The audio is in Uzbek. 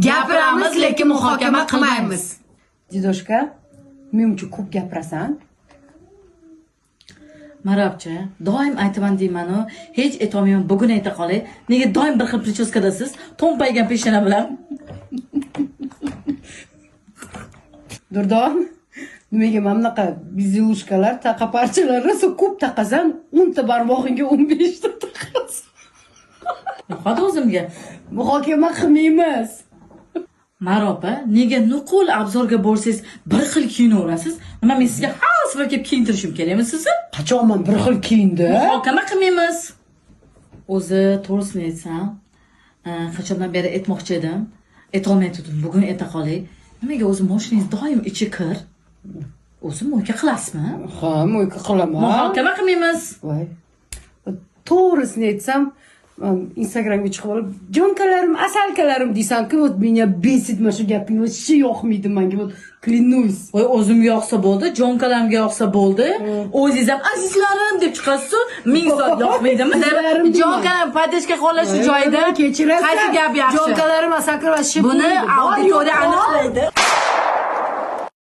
Gapiramiz, lekin muhokama qilmaymiz. Дедушка, menimcha, ko'p gapirasan. Marabcha, doim aytaman deymanu, hech aytolmayman. Bugun ayta qolay. Nega doim bir xil причёска dasiz, to'mpaygan peshona bilan? Durdon, nimaga mana bunaqa безделушка lar, taqa parchalar rosa ko'p taqasan, 10 ta barmog'ingga 15 ta taqasan. Yoqadi o'zimga. Muhokama qilmaymiz. Maropa, nega nuqul обзор ga borsangiz, bir xil kiyinaverasiz? Nima, men sizga har safar kelib kiyintirishim kerakmi sizni? Qachon man bir xil kiyindim? Muhokama qilmaymiz. O'zi to'g'risini aytsam, qachondan beri aytmoqchi edim, aytolmay turdim. Bugun ayta qolay. Nimaga o'zi moshinangiz doim ichi kir? O'zi мойка qilasizmi? Ha, мойка qilaman. Muhokama qilmaymiz. Voy, to'g'risini aytsam, man Instagramga chiqib olib, "Jonkalarim, asalkalarim" deysanku, вот меня бесит mana shu gaping, вообще yoqmaydi manga, вот клянусь. Voy, o'zimga yoqsa bo'ldi, jonkalarimga yoqsa bo'ldi. O'zingiz ham "azizlarim" deb chiqasiz, ming soat yoqmaydimi? Azizlarim deyman. Jonkalarim поддержка qolish shu joyida. Kechirasiz. Qaysi gap yaxshi? Jonkalarim, asalkalar вообще Buni bo'lmaydi. Bor, auditoriya yo'q, bor. aniqlaydi.